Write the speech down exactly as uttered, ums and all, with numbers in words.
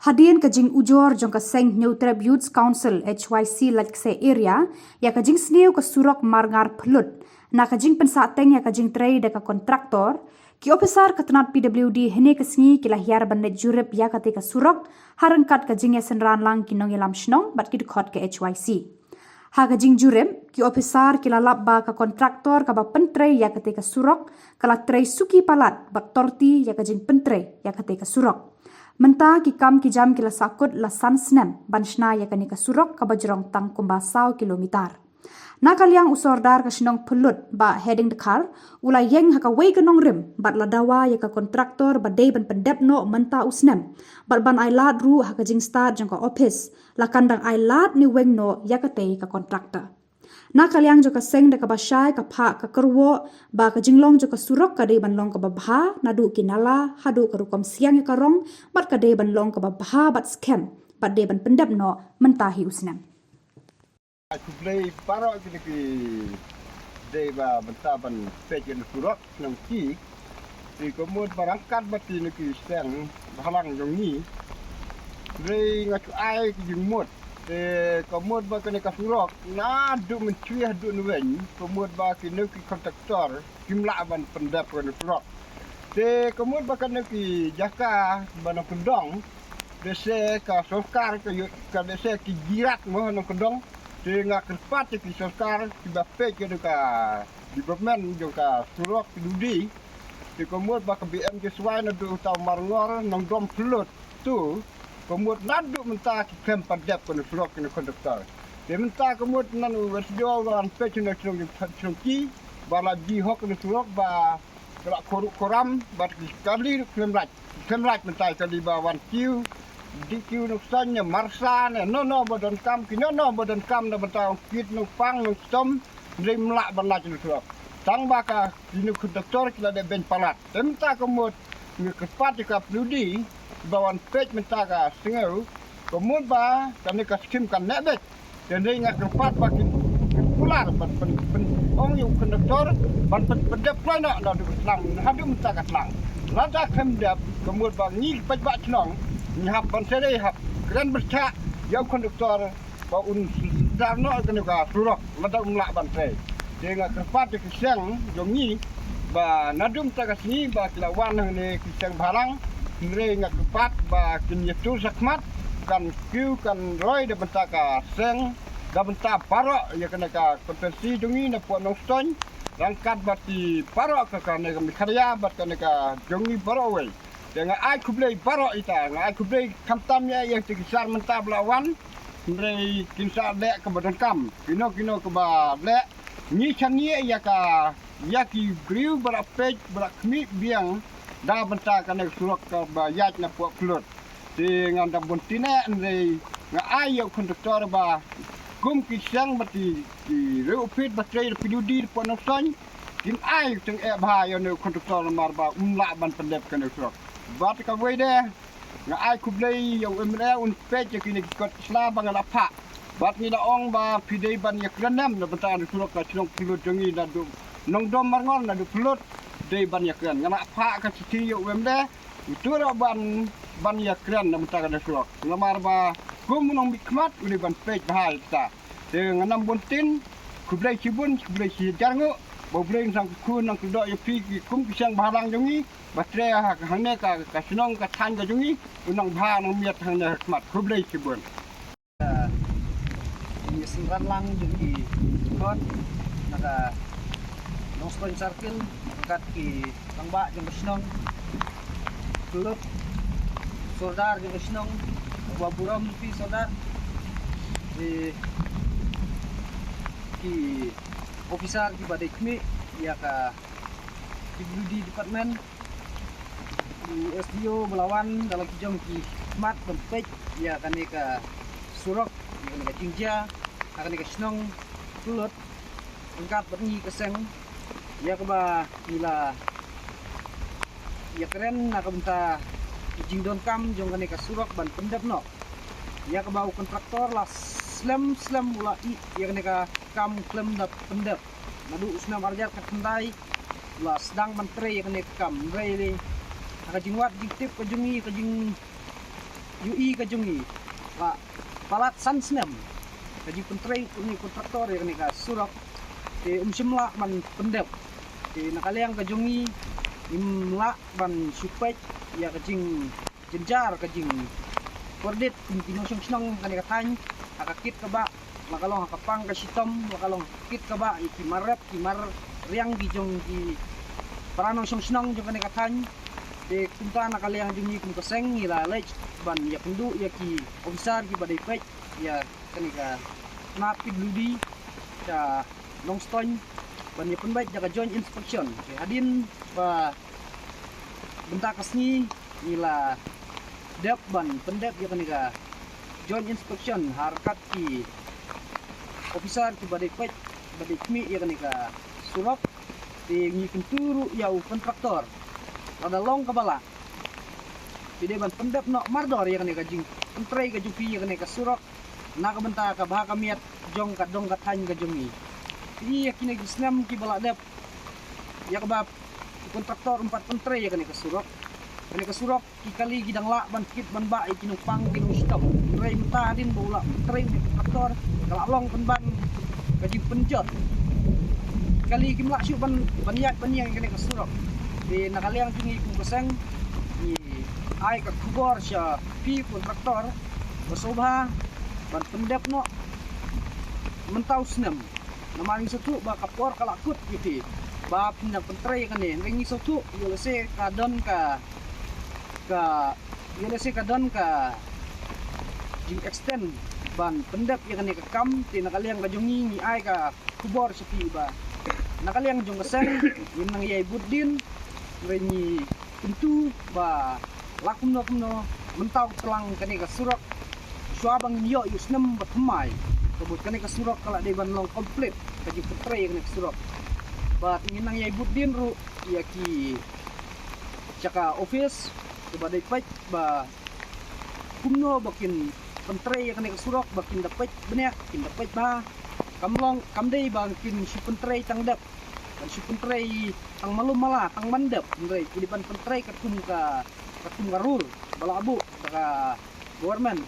Hadien ka jingujor jong ka seng Hynñiewtrep Youths Council H Y C Laitkasei Area ïa ka jingsniew ka surok Marngar Phyllud, na ka jingpynsahteng ïa ka jingtrei da ka kontraktor, ki ophisar ka tnad P W D hynne ka sngi ki la hiar ban leit jurip ïa katei ka surok, ha ryngkat ka jingïasynran lang ki nongïalam shnong bad ki dkhot ka H Y C. Ha ka jingjurip, ki ophisar ki la lap ba ka kontraktor kaba pyntrei ïa katei ka surok ka la trei suki palat bad torti ïa ka jingpyntrei ïa katei ka surok. Mynta ki kam ki jam ki la sahkut la san snem ban shna ïa kane ka surok kaba jrong tang kumba saw kilometer. Na ka liang u sordar ka shnong Phyllud, Bah Heding Dkhar, u la ïeng ha kawei ka nongrim bad la dawa ïa ka kontraktor ba dei ban pyndep noh mynta u snem, bad ban ailad ruh ha ka jingstad jong ka ophis, la kan dang ailad ne weng noh ïa katei ka kontraktor. Na ka liang jong ka seng da kaba shai ka phah ka kyrwoh ba ka jinglong jong ka surok ka dei ban long kaba bha, naduh ki nala haduh ka rukom siang ïa ka rong, bad ka dei ban long kaba bha bad skhem, bad dei ban pyndep noh mynta hi u snem. Khublei baroh kine ki dei ba mynta ban peit ïa ka surok shnong ki. Te ka mut ba ryngkat bad kine ki seng bhalang jong ngi, hynrei nga shu ai ka jingmut. Te ka mut ba kane ka surok naduh Mynshuih haduh Nongwei, ka mut ba kine ki kontraktor kim lah ban pyndep kane ka surok. Te ka mut ba kane ki jaka ba nongkyndong, lehse ka sorkar ka ïoh, ka lehse ki jirat mo nongkyndong. Te nga kyrpad ïa ki sorkar kiba peit ïa ka development jong ka surok P W D. Te ka mut ba ka B M J Swai naduh uta u Marngor Nongdom Phyllud tu, ka mut naduh mynta ki khlem pyndep kane ka surok kine ki kontraktor. Te mynta ka mut ngan u S D O u la wan peit na shnong, shnong ki ba la ji hok kane ka surok ba ka la khuruh khuram bad ki kali ruh khlem lait. Khlem lait mynta kali ba wan kiew, dih kiew nongstoiñ ne marsa ne nono ba donkam, ki nono ba donkam na bynta ong kit nongpang nongstom, hynrei ym lah ban lait na surok. Tang ba ka kine ki kontraktor ki la dep beiñ palat. Te mynta ka mut nga kyrpad ïa ka P W D ba wan peit mynta ka sngew, ka mut ba kane ka skim kan neh beit. Te hynrei nga kyrpad ba kin, kin kular ban pyn, pyn, ong ïa u kontraktor ban pyn, pyndep kloi noh naduh ka slang haduh mynta ka slang. Lada khlem dep, ka mut ba ngi ki paidbah shnong ngi hap ban sdang, hap kren byrshah ïa u kontraktor ba un sdang noh kane ka surok lada um lah ban trei. Te nga kyrpad ïa ki seng jong ngi ba naduh mynta ka sngi ba ki la wan hangne ki seng bhalang, hynrei nga kyrpad ba kin ïathuh shakhmat, kan kiew kan roi da bynta ka seng, da bynta baroh ïa kane ka konstituensi jong ngi na poh Nongstoiñ, ryngkat bad ki baroh ka, kane ka Meghalaya bad kane ka jong ngi baroh wei. Te nga ai khublei baroh ita, nga ai khublei khamtam ïa, ïa ki sar mynta ba la wan, hynrei kin sa leh kaba donkam. Kino kino kaba leh, ngi shaniah ïa ka, ïa ki briew ba la peit ba la khmih biang da bynta kane ka surok kaba ïaid na poh Phyllud. Te ngan da bun tine, hynrei nga ai ïa u kontraktor ba kum ki seng bad ki, ki riew u phit ba trei da P W D da poh Nongstoiñ, kin ai tyngeh bha ïa une u kontraktor namar ba um lah ban pyndep kane ka surok. Bad kawei de, nga ai khublei ïa u M L A un peit ïa kine ki kot sla ba nga la phah. Bad ngi la ong ba phi dei ban ïakren ne em na bynta kane ka surok ka shnong Phyllud jong ngi naduh Nongdom Marngor naduh Phyllud dei ban ïakren. Nga la phah ka shithi ïa u M L A, uto ruh ban, ban ïakren na bynta kane ka surok. Namar ba kum u nongmihkhmat u dei ban peit bha ïa kata. Te ngan ym bun tien, khublei shibun, khublei shihajar nguh, ba U Blei un sngewthuh nongkyndoh ïa phi ki kum ki seng bhalang jong ngi, ba trei ha, hangne ka, ka shnong ka thaiñ ka jong ngi, u nongbha nongmiat hangne ha khmat, khublei shibun. Ngi synran lang jong ki kot na ka Nongstoiñ Circle, ryngkat ki rangbah jong ka shnong, Phyllud, sordar jong ka shnong, ba burom phi sordar, ki, ki officer kiba dei khmih ïa ka P W D department, u S D O ba la wan da la ki jong ki khmat ban peit ïa kane ka surok, ïa kane ka jingjia ha kane ka shnong Phyllud, ryngkat bad ngi ka seng, ïa kaba ngi la ïakren na ka bynta ki jingdonkam jong kane ka surok ban pyndep noh. Ïa kaba u kontraktor la slem slem u la ïeh ïa kane ka kam khlem da pyndep. Naduh u snem arhajar khatkhyndai u la sdang ban trei ïa kane ka kam. Hynrei ha ka jingwad jingtip ka jong ngi, ka jing ïohi ka jong ngi la palat san snem ka jingpyntrei u ni kontraktor ïa kane ka surok, te um shym lah ban pyndep. Te na ka liang ka jong ngi ngim lah ban shu peit ïa ka jingjynjar, ka jingkordit kum ki nongshong shnong kane ka thaiñ ha ka kit ka bah, la ka long ha ka pang ka shitom, la ka long ha ka kit ka bah, ïa ki mar rep ki mar riang ki jong ki para nongshong shnong jong kane ka thaiñ. Te kumta na ka liang jong ngi kum ka seng ngi la leit ban ïakynduh ïa ki officer kiba dei peit ïa kane ka tnat P W D sha Nongstoiñ ban ïapynbeit da ka joint inspection. Te hadien ba bynta ka sngi ngi la dep ban pyndep ïa kane ka joint inspection ha ryngkat ki officer kiba dei peit ba dei khmih ïa kane ka surok. Te ngi kyntu ruh ïa u kontraktor, lada long kaba lah, te dei ban pyndep noh mardor ïa kane ka jingpyntrei ka jong phi ïa kane ka surok na ka bynta ka bha ka miat jong ka dong ka thaiñ ka jong ngi. Te ïa kine ki snem kiba la dep, ïa kaba u kontraktor um pat pyntrei ïa kane ka surok. Kane ka surok ki kali ki dang lah ban kit ban bah ïa ki nongpang ki nongshitom. Hynrei mynta hadien ba u la pyntrei u kontraktor, ka la long pynban ka jingpynjot. Kali kim lah shuh ban, ban ïaid ban ïeng ïa kane ka surok. Te na ka liang jong ngi kum ka seng ngi ai ka khubor sha phi kontraktor ba sngewbha ban pyndep noh mynta u snem. Namar ngi sngewthuh ba ka por ka la kut ïa phi ba phin nang pyntrei ïa kane. Hynrei ngi sngewthuh ïoh lehse ka don ka, ka, ïoh lehse ka don ka jingextend ban pyndep ïa kane ka kam. Te na ka liang ka jong ngi ngi ai ka khubor sha phi ba na ka liang jong ka seng ngin nang ïai bud dien. Hynrei ngi kyntu ba la kumno kumno mynta u tlang kane ka surok, shuwa ba ngin ïoh ïa u snem ba thymmai, ka mut kane ka surok ka la dei ban long complete ka jingpyntrei ïa kane ka surok. Bad ngin nang ïai bud dien ruh ïa ki sha ka office kiba dei peit ba kumno ba kin pyntrei ïa kane ka surok, ba kin da peit bniah, kin da peit bha. Kam long, kam dei ba kin shu pyntrei tang dep, ban shu pyntrei tang malu mala, tang man dep. Hynrei ki dei ban pyntrei katkum ka, katkum ka rule ba la buh da ka government.